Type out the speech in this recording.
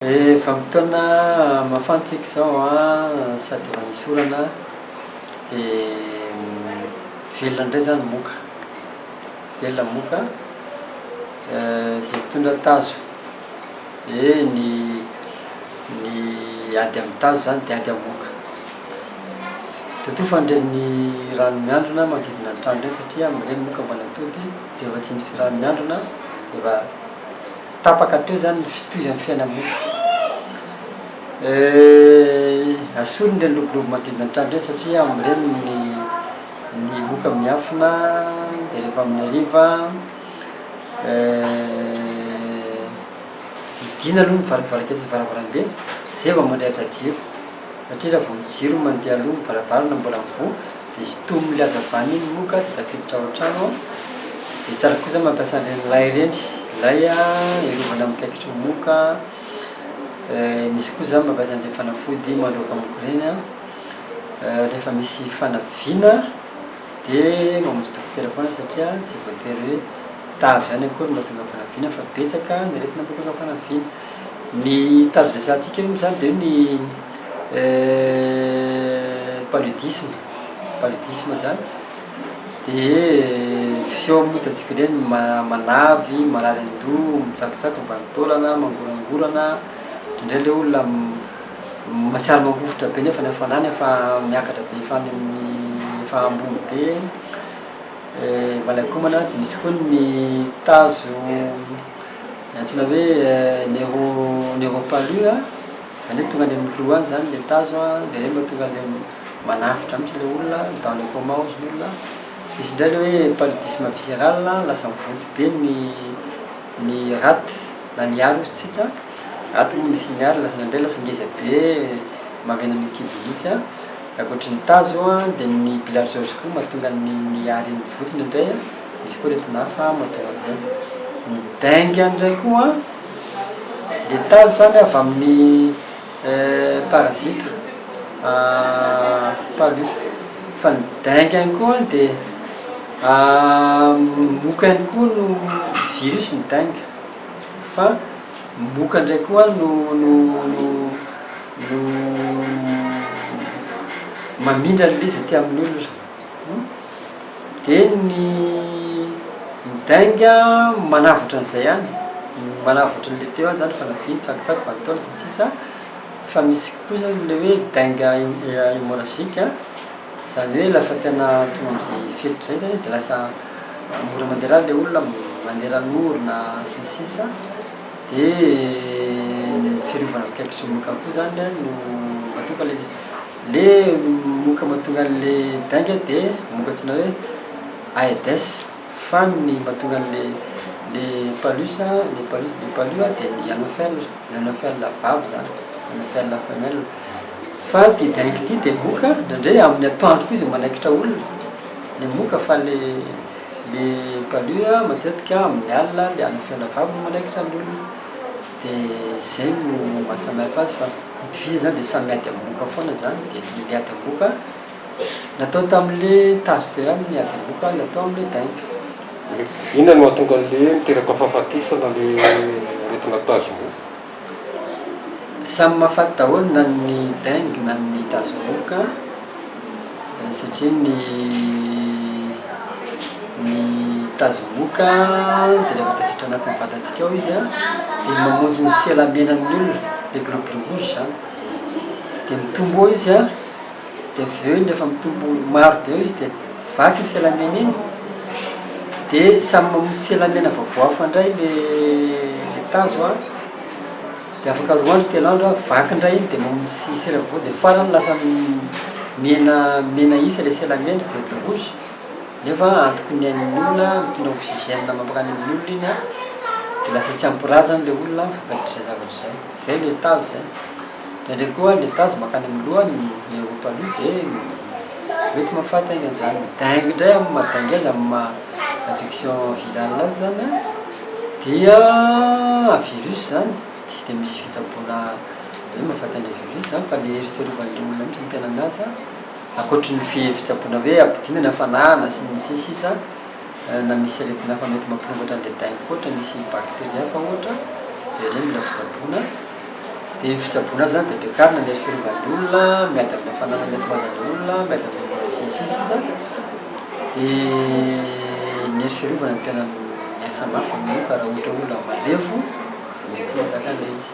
Vanim-potoana mafana tsika izao an, sady efa misy orana dia velona indray izany moka, velona moka izay mitondra tazo, dia ny ny ady amin'ny tazo izany dia ady amin'ny moka. Totofana ireny rano miandrona manodidina ny trano ireny satria amin'ireny moka manatody, rehefa tsy misy rano miandrona dia efa. Tapaka hatreo zany ny fitohizan'ny fiaina-moka. Asoriny ireny lobolobo manodidina ny trano ireny satria amin'ireny ny ny moka miafina dia rehefa amin'ny hariva hidiana aloha ny varavarankely sy varavarambe zay vao mandrehitra jiro satria raha vao ny jiro mandeha aloha ny varavarana mbola mivoha Dia sintomin'ilay hazavana iny moa ka dia tafiditra ao an-trano ao. Dia tsara koa zany mampiasa an'ireny lay ireny, lay hiarovana amin'ny kaikitry ny moka, misy koa zany mampiasa an'ireny fanafody mandroaka moka ireny an, rehefa misy fanaviana dia mamonjy dokotera foana satria tsy voatery hoe tazo ihany akory no mahatonga fanaviana fa betsaka ny aretina mahatonga fanaviana. Ny tazo resahantsika io moa zany dia ny paludisme, paludisme zany dia fisehony moa hitantsika ireny manavy, marary an-doha, mitsakotsako ambany taolana, mangorangorana, indraindray le olona mahatsiaro mangovitra be nefa ny hafanany efa miakatra be efa any amin'ny efa ambony be. Malakomana dia misy koa ny tazo antsoina hoe neuro neuropalu a, izany hoe tonga any amin'ny loha any zany le tazo a, dia ireny mahatonga an'le manafotra mihitsy le olona, dans le coma hozy ny olona, misy indray le hoe paludisme viscéral lasa mivonto be ny ny rate na ny aro hozy tsika, ato moa misy ny aro lasa indraindray lasa ngeza be mahavena ny kibo mihitsy a. Ankoatry ny tazo dia ny bilharziose koa mahatonga ny ny arin'ny votony indray, misy koa aretina hafa mahatonga an'izay. Ny dengue indray koa, le tazo zany avy amin'ny parasite palu, fa ny dengue ihany koa dia moka ihany koa no virus ny dengue fa moka indray koa no no no no mamindra an'ilay izy aty amin'ny olona, dia ny ny dengue manavotra an'izay ihany, manavotra an'ilay teo ihany zany fanaviana, tsakotsako, vanin-taona sy ny sisa, fa misy koa zany ilay hoe dengue hémorragique, zany hoe lafa tena tonga am'zay fetra zay zany izy de lasa mora mandeha rà le olona, mandeha ràn'orona sy ny sisa. Dia ny fiarovana mikaiky ny moka koa zany an no mahatonga ilay izy. Le moka mahatonga an'le dengue dia moka antsoina hoe Aedes fa ny mahatonga an'le le palus le palu le palu an dia ny anophèle, ny anophèle vavy zany, anophèle femelle. Fa ity dengue ity dia moka indraindray amin'ny atoandro koa izy manaikitra olona, le moka fa le Le palu a matetika amin'ny alina le anophèle vavy no manaikitra ny olona de zay no maha samy hafa azy fa itovizana zany de samy miady amin'ny moka foana zany de le ady amin'ny moka natao tamin'le tazo teo ihany ny ady amin'ny moka natao amin'le dengue. Inona no mahatonga an'le miteraka fahafatesana le aretina tazo moka? Samy mahafaty daholo na ny dengue na ny tazomoka satria ny ny tazomoka dia rehefa tafiditra anatin'ny vatantsika ao izy an dia mamonjy ny sela menan'ny olona, le globule rouge zany, dia mitombo ao izy an. Dia avy eo iny rehefa mitombo maro be eo izy dia vaky ny sela mena iny, dia samy mamonjy sela mena vaovao hafa indray le le tazo an, dia afaka roa andro telo andro an, vaky indray iny dia mamonjy sela vaovao dia farany lasa mihena mihena isa le sela mena, globule rouge, nefa antoky ny ain'ny olona, mitondra oxygène mampakany amin'ny olona iny an, dia lasa tsy ampy rà zany le olona vokatr'izay zavatra izay, zay le tazo zay. Indraindray koa ny tazo mankany amin'ny loha ny neuropalu dia mety mahafaty haingana izany. Dengue indray amin'ny maha dengue azy, amin'ny maha infection virale azy zany an, dia virus zany, tsy dia misy fitsaboana hoe mahafaty an'ilay virus zany fa le hery fiarovan'ilay olona mihitsy no tena miasa, ankoatry ny fitsaboana hoe ampidinana ny hafanana sy ny sisa na misy aretina hafa mety mampirongatra an'ilay dengue koa ohatra misy bacterie hafa ohatra dia ireny mila fitsaboana. Dia ny fitsaboana azy zany dia ampiakarina ny hery fiarovan'ny olona, miady amin'ny hafanana mety mahazo an'ilay olona, miady amin'ny hémorragie sy ny sisa. Dia ny hery fiarovana no tena miasa mafy amin'io ka raha ohatra olona marefo dia mety tsy mahazaka an'ilay izy.